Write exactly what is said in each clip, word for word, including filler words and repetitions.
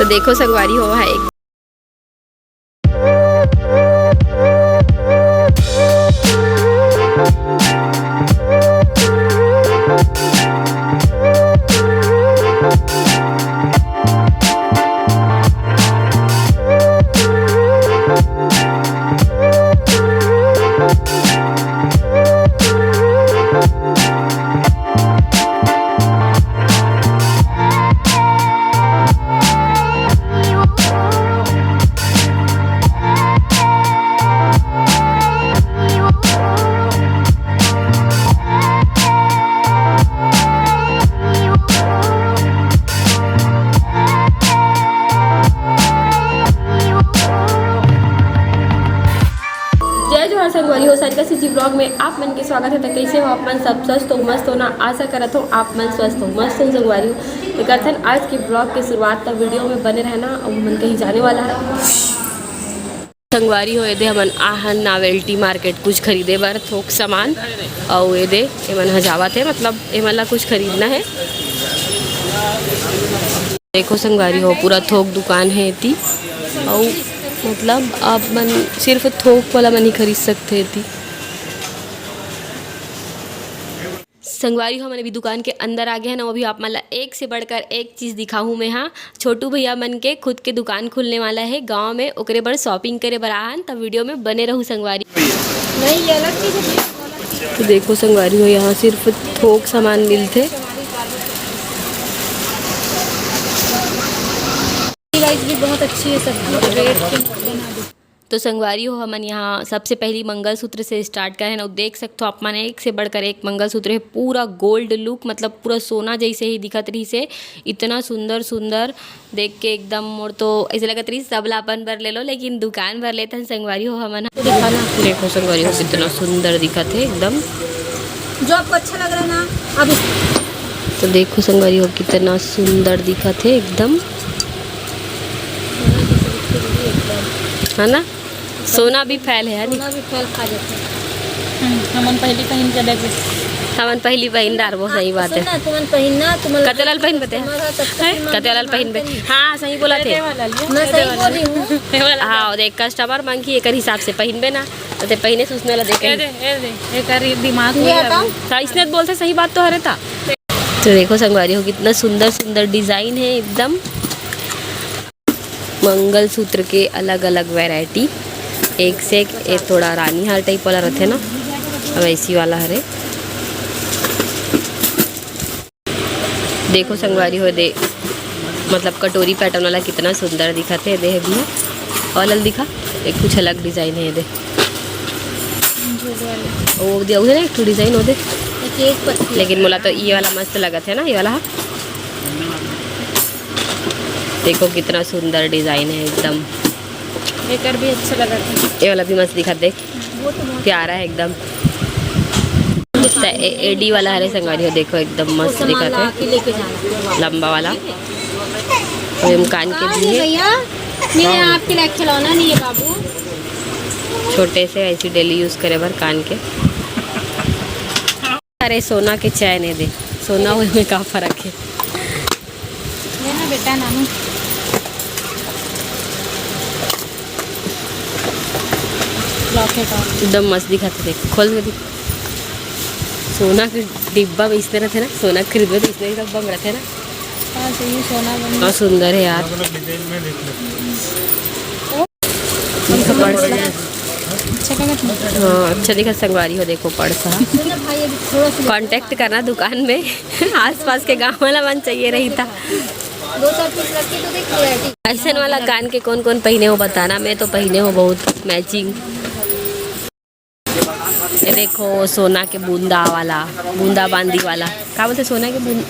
तो देखो संगवारी हो, वहाँ एक जय जोहार संगवारी हो, सारिका सीजी ब्लॉग में आप मन के स्वागत है। तो कैसे हो आप मन? सब स्वस्थ हो, मस्त हो ना? आशा करत हो आप मन स्वस्थ हो, मस्त हो संगवारी हो। तो करथन आज के ब्लॉग के शुरुआत, तो वीडियो में बने रहना। अब मन कहीं जाने वाला है संगवारी हो। एदे हमन आहन नावेल्टी मार्केट कुछ खरीदे बर थोक सामान, अउ एदे एमन ह जावत हे, मतलब एमन ला कुछ खरीदना है। देखो संगवारी हो, पूरा थोक दुकान है एती, अउ मतलब आप मन सिर्फ थोक वाला मन ही खरीद सकते एती। संगवारी हो, हमन अभी दुकान के अंदर आ गए हैं ना, अभी आप मन ला एक से बढ़कर एक चीज दिखाहूँ मैं। हाँ, छोटू भैया मन के खुद के दुकान खुलने वाला है गांव में, ओकरे बर शॉपिंग करे बर आहन, तब वीडियो में बने रहू संगवारी। नहीं, ये अलग चीज है। तो देखो संगवारी हो, यहाँ सिर्फ थोक सामान मिलथे। प्राइस भी बहुत अच्छी है, सब रेट के बना दी। तो संगवारी हो, हमन यहाँ सबसे पहली मंगलसूत्र से स्टार्ट करें ना। देख सकते हो आप मन, एक से बढ़कर एक मंगलसूत्र है, पूरा गोल्ड लुक, मतलब पूरा सोना जैसे ही दिखत रही से, इतना सुंदर सुंदर देख के एकदम मोर तो ऐसे लगत रही सब ला अपन बर ले लो, लेकिन दुकान भर लेते हैं संगवारी हो हमन। तो दिखाना। देखो संगवारी हो, कितना सुंदर दिखत है एकदम। जो आपको अच्छा लग रहा है ना, आप इस तो देखो संगवारी हो, कितना सुंदर दिखत है एकदम, है ना? सोना भी फैल है, है नी? सोना भी फैल खा जाथे। हम्म, हमन पहली पहिन के देखे। हमन पहली पहिन डारबो, सही बात है। सुन ना, तुमन पहिनना, तुमन कते वाला पहिन बते? तुम्हारा सब हैं? कते वाला पहिन बे? हाँ, सही बोला थे। ये वाला लियो। मैं सही बोल रही हूँ। ये वाला। हाँ, देख, कस्टमर मंगी, एकर हिसाब से पहिनबे ना, तो ते पहिने से उसने ला देखे। ए दे, ए दे, एकर दिमाग ये में हटाओ। हाँ, इसने बोलते सही बात तो हरे था। तो देखो संगवारी हो, कितना सुंदर सुंदर डिजाइन है एकदम। मंगलसूत्र के अलग-अलग वैरायटी, एक से एक। ये थोड़ा रानी हार टाइप वाला रहथे ना, वैसी वाला हरे। देखो संगवारी हो दे, मतलब कटोरी पैटर्न वाला कितना सुंदर दिखत है। दे भी है, और लल दिखा, एक कुछ अलग डिजाइन है दे। वो दे, उहे ना एक ठो डिजाइन हो दे। एक, एक पत्ती। लेकिन मोला तो ये वाला मस्त लगत है ना, ये वाला। देखो कितना सुंदर डिजाइन है एकदम। एकर भी अच्छा लगत है। ये वाला भी मस्त दिखत, देख, वो तो बहुत प्यारा है एकदम। ए-, एडी वाला हरे संगवारी हो, देखो एकदम मस्त दिखत है, लंबा वाला। अउ एम कान के भी है। भैया, नहीं, आपके लिए खिलौना नहीं है बाबू। छोटे से ऐसी डेली यूज करे बर कान के। अरे सोना के चैन है दे, सोना ओए में का फर्क है? ये ना बेटा नानू। लॉकेट और एकदम मस्त दिखत है, देख, खोल के दिख। सोना के डिब्बा बेचते रहते ना, सोना खरीदबे तो इसने सब बम रहते ना। हाँ, सही सोना बन का सुंदर है यार। अलग-अलग डिजाइन में देख लो। अच्छा लगा तुम्हें? हाँ, अच्छा दिखा संगवारी हो, देखो पर्स हा। सुन ना भाई, अभी थोड़ा सा कॉन्टैक्ट करना दुकान में, आसपास के गाँव वाला मन चाहिए रही था। दो चार पीस रख के तो देख लिया है। ऐसन वाला कान के कौन कौन पहिने हो बताना, मैं तो पहिने हो बहुत मैचिंग। ये देखो सोना के बूंदा वाला, बूंदा बांदी वाला, का बोलते सोना के बूं-,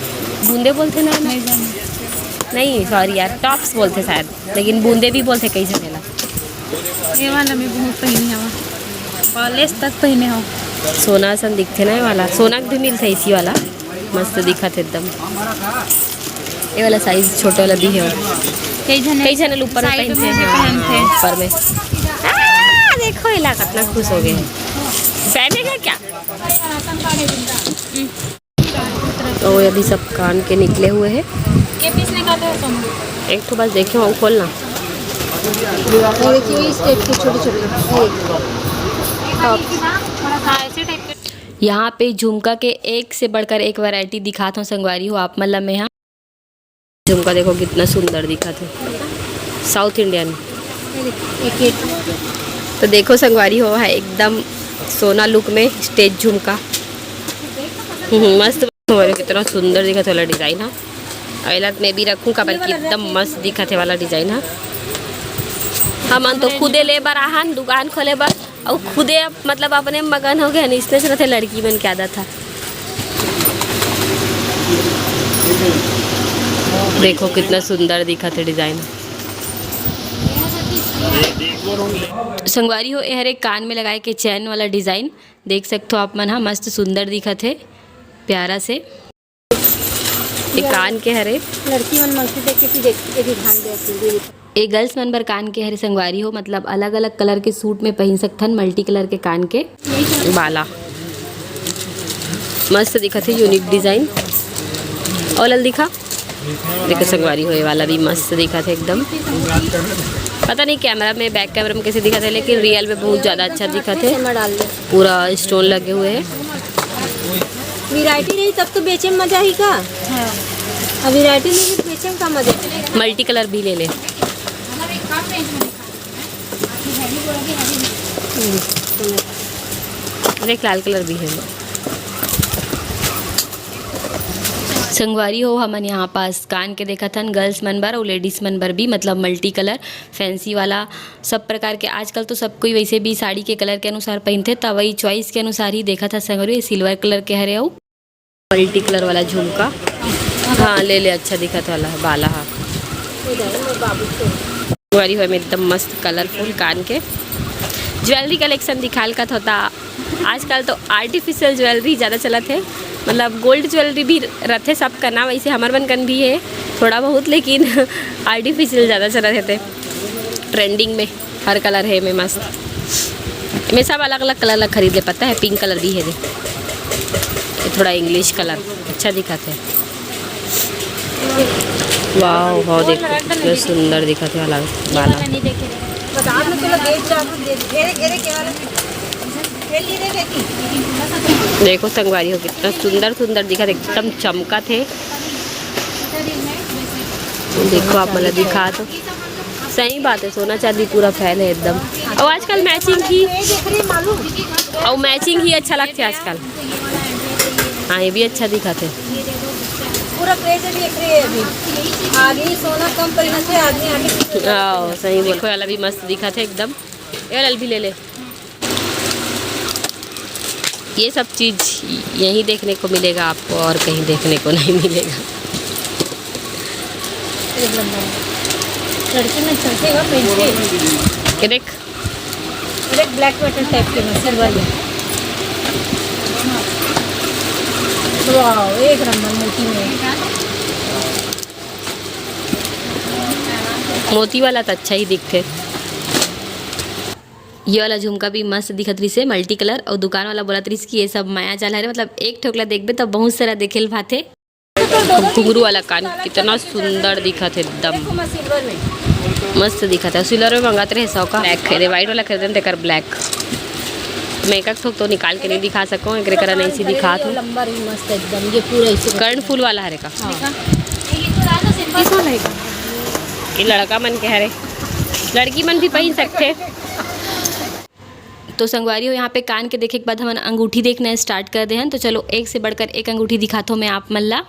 बूंदे बोलते ना, ना? नहीं, सॉरी यार, टॉप्स बोलते शायद, लेकिन बूंदे भी बोलते कई जगह ला। ये वाला मैं बहुत पहिने हवा, कॉलेज तक पहिने हो। सोना असन दिखथे ना ये वाला, सोना के भी मिलथे इसी वाला, मस्त दिखत हे एकदम। ये वाला साइज छोटे वाला भी है। कई झन, कई झन ऊपर में साइड पहनते में भी हैं, पहनते हैं। ऊपर में। आ, देखो, इला कितना खुश हो गए हैं। पहनेगा क्या? तो ये अभी सब कान के निकले हुए हैं। एक ठो बस देखे हो, खोलना। ये देखिए, इस टाइप के छोटे छोटे, ये। यहाँ पे झुमका के एक से बढ़कर एक वैरायटी दिखात हूँ संगवारी हो आप मन ला मैं हा। झुमका देखो कितना सुंदर दिखत हे, साउथ इंडियन। तो देखो संगवारी हो, है एकदम सोना लुक में स्टेज झुमका। हम्म, मस्त। संगवारी हो, कितना सुंदर दिखत हे वाला डिजाइन हा। अउ एला मैं भी रखूं, काबर कि एकदम मस्त दिखत हे वाला डिजाइन हा। हमन तो खुदे ले बर आहन दुकान खोले बर, अउ खुदे अब मतलब अपने मगन हो गए हन, इसने से रथे लड़की मन के आदत हा। देखो कितना सुंदर दिखत हे डिजाइन। संगवारी हो, एहर एक कान में लगाए के चैन वाला डिजाइन देख सकथो आप मन हा, मस्त सुंदर दिखत हे प्यारा से। ये कान के हरे। लड़की मन मंगती देख के, देख के भी ध्यान दे। ये गर्ल्स मन बर कान के हरे संगवारी हो, मतलब अलग-अलग कलर के सूट में पहिन सकथन, मल्टी कलर के कान के बाला। मस्त दिखत हे, यूनिक डिजाइन। और लल दिखा, देखो संगवारी हो, ये वाला भी मस्त दिखत हे एकदम। पता नहीं कैमरा में, बैक कैमरा में कैसे दिखत हे, लेकिन रियल में बहुत ज्यादा अच्छा दिखत हे। पूरा स्टोन लगे हुए हैं। वैरायटी रही तब तो बेचे में मजा ही का। हाँ। अब वैरायटी नहीं तो बेचे में का मजा। मल्टी कलर भी ले ले। देख, लाल कलर भी है। संगवारी हो, हमन यहाँ पास कान के देखत हन, गर्ल्स मन बर अउ लेडीज मन बर भी, मतलब मल्टी कलर फैंसी वाला सब प्रकार के। आजकल तो सब कोई वैसे भी साड़ी के कलर के अनुसार पहिनथे, त वही चॉइस के अनुसार ही देखत ह संगवारी। सिल्वर कलर के हरे अउ मल्टी कलर वाला झुमका। हाँ, ले ले, अच्छा दिखत वाला है, बाला हा। संगवारी हो, एकदम मस्त कलरफुल कान के ज्वेलरी कलेक्शन दिखाल का होता। आजकल तो आर्टिफिशियल ज्वेलरी ज़्यादा चलत है, मतलब गोल्ड ज्वेलरी भी रथे सबका ना, वैसे हमर मन कन भी है थोड़ा बहुत, लेकिन आर्टिफिशियल ज़्यादा चलत है ट्रेंडिंग में। हर कलर है एमे मस्त। मैं सब अलग-अलग कलर ला खरीद ले, पता है, पिंक कलर भी है दे। ये थोड़ा इंग्लिश कलर अच्छा दिखत है। वाओ, वाओ, देखो कितना सुंदर दिखत है वाला, वाला। देखो संगवारी हो, कितना सुंदर सुंदर दिखत, एकदम चमकत है। देखो आप मन ला दिखा तो सही बात है, सोना चांदी पूरा फैल है एकदम। और आजकल मैचिंग ही, और मैचिंग ही अच्छा लगता है आजकल। हाँ, ये भी अच्छा दिखत है। पूरा क्रेज है, देख रहे हैं अभी। आदमी सोना कम पहनत है, आदमी आगे हाँ, सही बोल। देखो, वाला भी मस्त दिखत है एकदम। ये वाला भी ले ले। ये सब चीज़ यहीं देखने को मिलेगा आपको, और कहीं देखने को नहीं मिलेगा। एक नंबर। लड़की में चमकेगा, पहन के। ये देख। और एक ब्लैक वाटर टाइप के में, सिल्वर में। वाओ, एक नंबर मोती में। मोती वाला तो अच्छा ही दिखथे। ये वाला झुमका भी मस्त दिखत रहिस हे, मल्टी कलर, अउ दुकान वाला बोलत रहिस कि ये सब माया जाल हरे, मतलब एक ठोक ला देखबे त बहुत सारा देखे ल भाथे। घुंघरू वाला कान कितना सुंदर दिखत हे, एकदम मस्त दिखत हे। सिल्वर में मंगात रहे सौ का, ब्लैक खरीदे, व्हाइट वाला खरीदन तेकर ब्लैक। मैं एक ठोक तो निकाल के नहीं दिखा सकूं, एकरे करा नहीं सी दिखात हूं। लंबा रही मस्त एकदम, ये पूरा ऐसे कर्णफूल वाला हरे का। हाँ। ये लड़का मन के हरे, लड़की मन भी पहिन सकथे। तो संगवारी हो, यहाँ पे कान के देखे के बाद हमन अंगूठी देखना स्टार्ट कर दे हन। तो चलो, एक से बढ़कर एक अंगूठी दिखात हो मैं आप मन ला।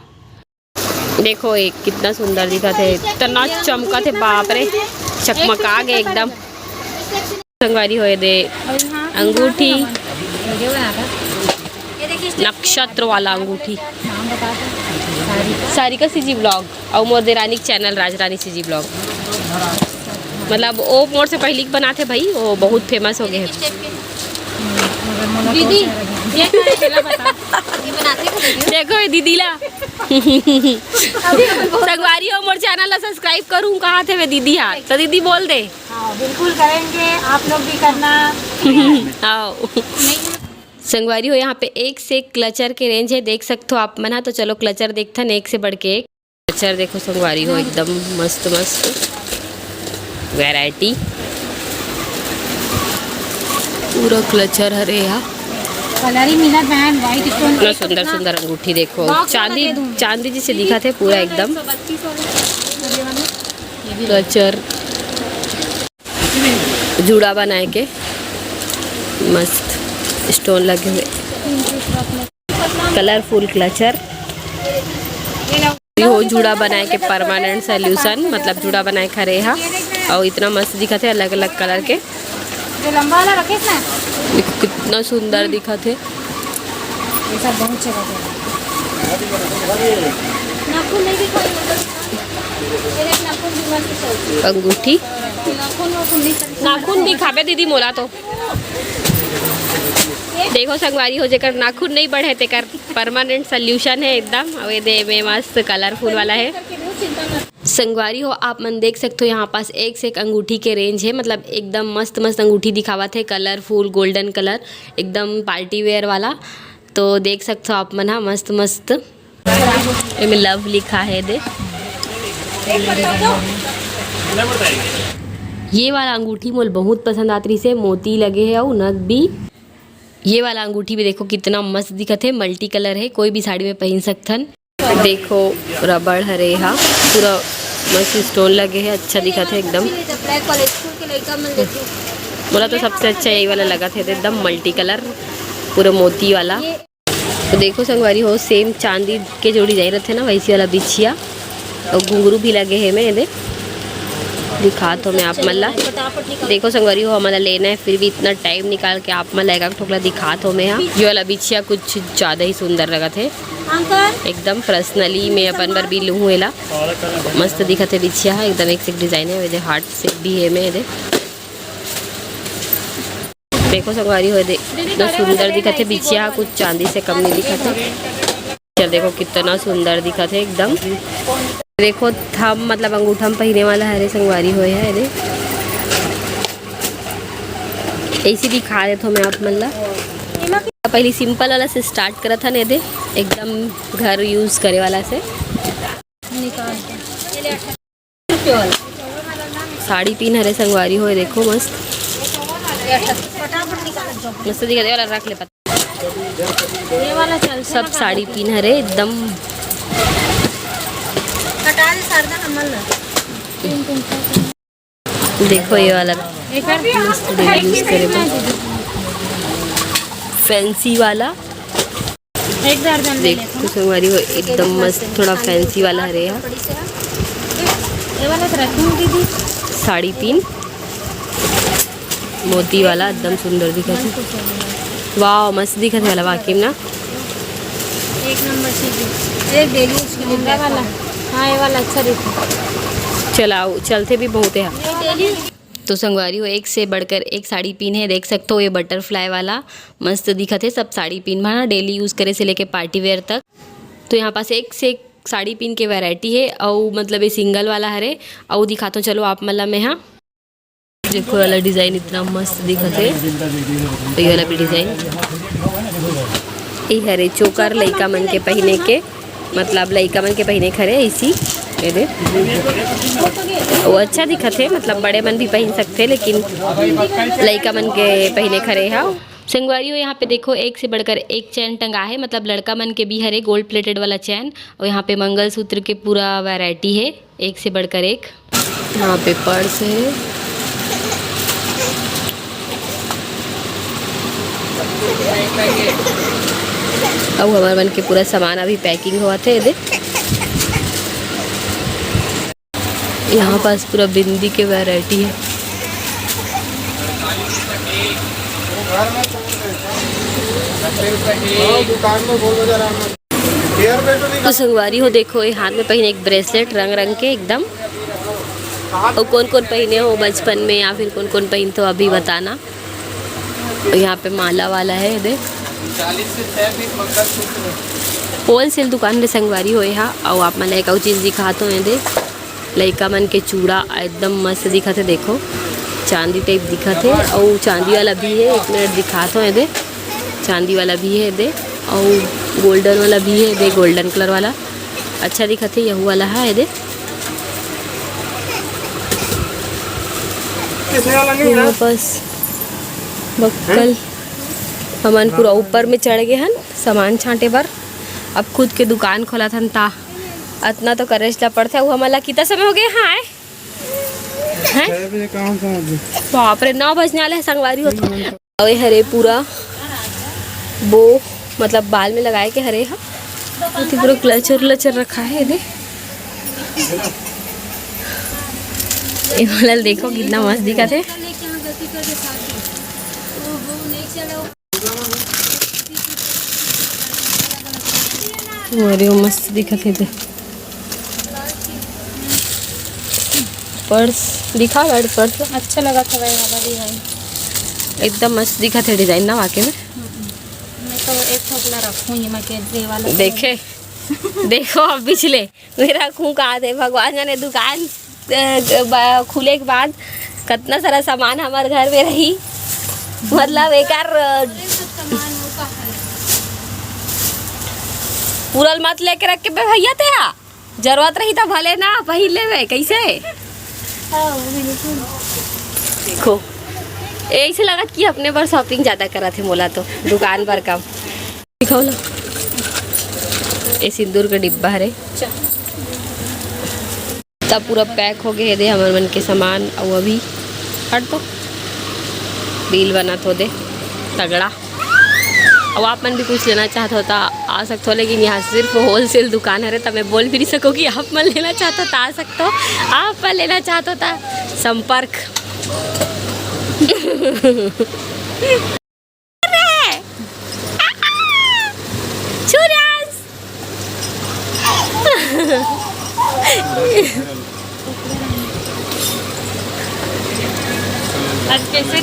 देखो, एक कितना सुंदर दिखत हे, इतना चमकत हे, बाप रे, चकमका गे एकदम। संगवारी हो, ये दे अंगूठी, नक्षत्र वाला अंगूठी। सारिका सीजी ब्लॉग अउ मोर देरानी के चैनल राजरानी सीजी ब्लॉग। मतलब, वो मोर से पहली के बनाथे भाई, वो बहुत फेमस हो गए हैं। दीदी, ये क्या है? पहला बता। ये बनाते हो वीडियो? देखो ये दीदी ला। अभी हम बोल- संगवारी हो, मोर चैनल ला सब्सक्राइब करूँ, कहा थे वे दीदी हा, तो दीदी बोल दे। हाँ, बिल्कुल करेंगे, आप लोग भी करना। हाँ। संगवारी हो, यहाँ पे एक से एक क्लचर के रेंज है, देख सकते हो आप मन हा। तो चलो क्लचर देखथन एक से बढ़ के एक। Clutcher देखो संगवारी हो, एकदम मस्त मस्त variety, पूरा clutcher हरे हा। कलर ही मिला बहन, white stone। इतना सुंदर सुंदर अंगूठी देखो, चांदी, चांदी जैसे दिखा थे पूरा एकदम। Clutcher जूड़ा बनाए के मस्त stone लगे हुए, colourful clutcher। हो जूड़ा बनाए के permanent solution, मतलब जूड़ा बनाए के हरे हा। और इतना मस्त दिखत हे, अलग अलग colour के। जो लंबा वाला रखे ना। देखो कितना सुंदर दिखत हे। ये सब बहुत जगह पे है। नाखून नहीं दिखाई, मतलब, ये देख, नाखून भी मस्त चलती है। अंगूठी। नाखून वाखून नहीं चलती। नाखून दिखाबे दीदी मोला तो। देखो संगवारी हो, जेकर नाखून नहीं बढ़े तेकर permanent solution है एकदम। अउ ये दे में मस्त colourful वाला है। संगवारी हो, आप मन देख सकते हो यहाँ पास एक से एक अंगूठी के range है, मतलब एकदम मस्त मस्त अंगूठी दिखावत है, colourful golden colour, एकदम party wear वाला। तो देख सकते हो आप मन हा मस्त मस्त एमे love लिखा है दे। ये वाला अंगूठी मोल बहुत पसंद आत रहिस हे, मोती लगे है अउ नग भी। ये वाला अंगूठी भी देखो कितना मस्त दिखत है, multi colour है, कोई भी साड़ी में पहन सकथन। देखो रबड़ हरे हा, पूरा मस्त stone लगे है, अच्छा दिखत है एकदम। Black वाला स्कूल के लड़का मन लेते हैं। मोला तो सबसे अच्छा यही वाला लगत है, एकदम multi colour, पूरा मोती वाला। तो देखो संगवारी हो, same चांदी के जो design रथे ना, वैसी वाला बिछिया और घुंघरू भी लगे है। मैं दे दिखात हो मैं आप मन ला। देखो संगवारी हो, हमन ला लेना है, फिर भी इतना time निकाल के आप मन ला एक ठोकला दिखात हो मैं हा। ये वाला बिछिया कुछ ज़्यादा ही सुंदर लगत है। अंकल। एकदम personally मैं अपन बर भी लूँ हूँ एला। मस्त दिखत है बिछिया हा, एकदम एक से एक design है। ये दे heart shape भी है मैं दे। देखो संगवारी हो दे, इतना सुंदर दिखत है बिछिया हा, कुछ चांदी से कम नहीं दिखत है। चल देखो कितना सुंदर दिखत है एकदम। देखो thumb मतलब अंगूठा में पहिने वाला हरे संगवारी होए है दे। ऐसे दिखा देत हो मैं आप मन ला। पहले simple वाला से start करत हन दे, एकदम घर use करे वाला से। साड़ी pin हरे संगवारी होए, देखो मस्त। मस्त दिखत है, वाला रख ले पता। ये वाला चल सब साड़ी pin हरे एकदम। हटा दे शारदा, हमन ला। देखो ये वाला मस्त daily use करे बर। Fancy वाला। एक दर्जन ले देखो संगवारी हो, एकदम मस्त, थोड़ा fancy वाला हरे हा। ये वाला तो रखूंगी दीदी। साड़ी pin मोती वाला एकदम सुंदर दिखत है। वाह, मस्त दिखत है वाला वाकई में ना। एक नंबर चीज है। एक daily use के लिए महंगा वाला। हाँ, ये वाला अच्छा दिखता है। चलाओ, चलते भी बहुत है। ये daily तो संगवारी हो, एक से बढ़कर एक साड़ी pin है, देख सकते हो ये butterfly वाला मस्त दिखत है। सब साड़ी pin मा daily use करे से लेके party wear तक। तो यहाँ पास एक से एक साड़ी pin के variety है, अउ मतलब ये single वाला हरे, अउ दिखाता हूँ चलो आप मन ला मैं हा। देखो वाला design इतना मस्त दिखत है, ये वाला भी design। ये हरे choker लइका मन के पहिने के, मतलब लइका मन के पहिने के हरे इसी, ये दे। वो अच्छा दिखत है, मतलब बड़े मन भी पहन सकते हैं, लेकिन लइका मन के पहिने के हरे हा। संगवारी हो, यहाँ पे देखो एक से बढ़कर एक chain टंगा है, मतलब लड़का मन के भी हरे gold plated वाला chain, और यहाँ पे मंगलसूत्र के पूरा variety है, एक से बढ़कर एक। यहाँ पे purse है। अब हमारे मन के पूरा सामान अभी packing होवत है, ये दे। यहाँ पास पूरा बिंदी के variety है। दुकान में बोल बजा रहा हूँ। तो संगवारी हो, देखो, ये हाथ में पहिने एक bracelet रंग रंग के एकदम। और कौन कौन पहिने हो बचपन में, या फिर कौन कौन पहिनते हो, अभी बताना। और यहाँ पे माला वाला है, ये दे। Wholesale दुकान में संगवारी हो यहाँ। और आप मन ला एक अउ चीज दिखात हो, ये दे, लइका मन के चूड़ा एकदम मस्त दिखत है। देखो, चांदी type दिखत है, और चांदी वाला भी है। एक मिनट दिखात हो, ये दे, चांदी वाला भी है, ये दे, और golden वाला भी है, ये दे, golden colour वाला। अच्छा दिखत हे, यहू वाला हे, ये दे। ये वापस बक्कल हमन पूरा ऊपर में चढ़ गे हन सामान छांटे बर। अब खुद के दुकान खोलत हन ता अतना तो करेज ला पड़थे। अउ हमन ला कितना समय हो गे? हाँ, हैं? छह बजे काम समझ लो। बाप रे, नौ बजने वाले हैं संगवारी हो। अउ ये हरे पूरा बो, मतलब बाल में लगाए के हरे ह। अति पूरा क्लचर लचर रखा है दे। ये वाला देखो कितना मस्त दिखत हे। अरे वो मस्त दिखत हे दे। पर्स दिखा, बैठ पर्स। अच्छा लगत हवय, हवा भी है। एकदम मस्त दिखत हे डिजाइन ना वाकई में। मैं तो एक ठोकला रखूँ ये मैं के दे वाला। देखे, देखो अब पिछले मेरा खूं का दे भगवान जाने दुकान अ, ब-, खुले के बाद कतना सारा सामान हमार घर में रही। मतलब एकर अ, पूरल मत लेके रख के बे भैया तेरा। जरूरत रही त भले ना पहिर लेवे, कैसे? देखो, ऐसे लगत कि अपने बर शॉपिंग ज्यादा करत हे मोला तो, दुकान बर कम। दिखाओ ला। ये सिंदूर का डिब्बा हरे। तब पूरा पैक हो गए हे दे हमर मन के सामान। अउ अभी हट तो बिल बनत हो दे तगड़ा। अउ आप मन भी कुछ लेना चाहत हो ता आ सकत हो, लेकिन यहाँ सिर्फ होलसेल दुकान हरे, त मैं बोल भी नहीं सकूँ कि आप मन लेना चाहत हो ता आ सकत हो। आप मन लेना चाहत हो ता संपर्क।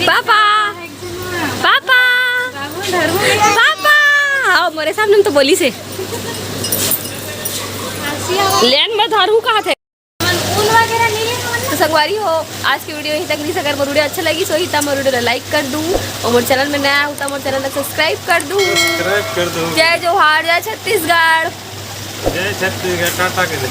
पापा, पापा, पापा, आओ मोरे सामने, हम तो बोली से लेन में धरू कहा थे। तो संगवारी हो, आज की वीडियो यहीं तक रहिस। अगर मोर वीडियो अच्छा लगिस होही त मोर वीडियो ला लाइक कर दू, अउ मोर चैनल में नया हो त मोर चैनल ला सब्सक्राइब कर दू। सब्सक्राइब कर दो। जय जोहार, जय छत्तीसगढ़। जय छत्तीसगढ़, टाटा के दे।